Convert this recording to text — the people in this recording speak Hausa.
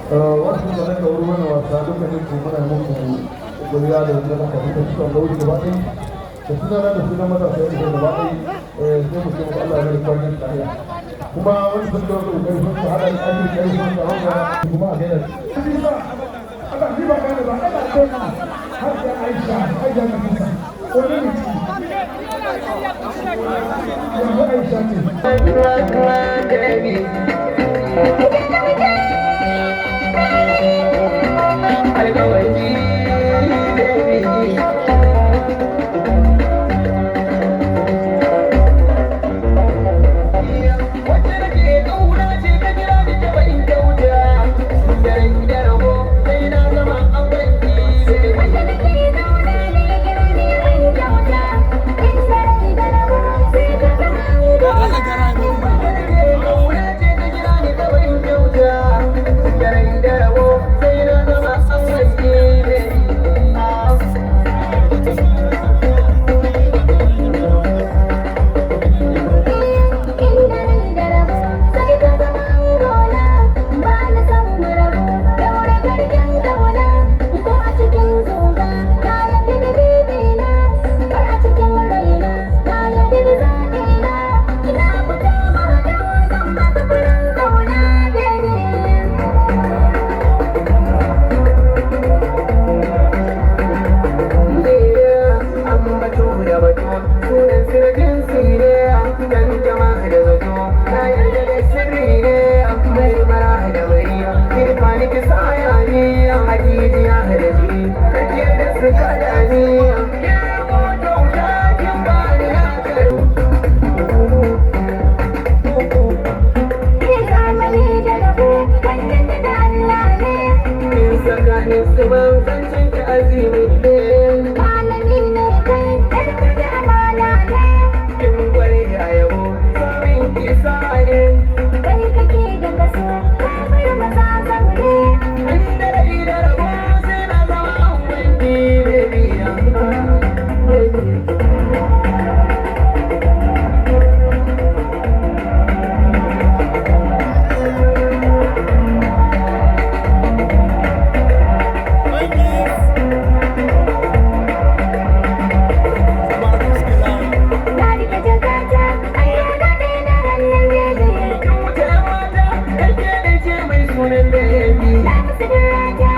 Wasu da naka wurin wannan wasa, dukkanin ku muna muku godiya da wanda aka fita suka ga wuri gaba ɗaya da suna na da sunan matasa yadda gaba ɗaya. Sai mu ce muku Allah ya rika kwanin lafiya, kuma wani sun da wani kokari sun haɗa da ƙarfi ƙarfi sun sa wanda kuma a gaida. Ba ni ba gane ba, ana tona har da Aisha, Aisha na Musa wani ne yanzu Aisha ce. Alkawari, baby. Wacce nake kauna ce ta kira ni ta bayin kyauta. Da rai da rabo sai na zama an banki, baby. Wanda nake zauna ne ya kira ni ya bani kyauta. In sarai da rabo sai ka zama angona. Wacce nake kauna ce ta kira ni ta bayin kyauta. Da rai da rabo sai na zama an banki, baby. Ah. Inda rai da rabo sai ka zama angona. Ba na son mu rabu, daure garken kauna. Ko a cikin zuga na yarda da bebena. Har a cikin raina na yarda da zaɓina. Ina fita ma da zan baka furen kauna, baby. Ambato da batu sunan sirrin sire, dan jama'a da zato na yarda da sirri ne. Mai mara da bari kirfani ki saya ni hajijiya da ji kake da suka da ni ke ko kyauta kin bani na karu. Ni zamani da rabo wannan daga Allah ne. In saka ni suban zancen ki azimi ne. Malami ne kai, ɗan da amana ne. Kin gware a yabo samin ki ne. Kai kake da kaso, ka bar maza zaune. Inda rai da rabo sai na zama an wanki, baby, baby. Na rike jakata, a yau na daina hannun bebe. Kin wuce mata, kake da ce mai sunan baby. Na musu rata,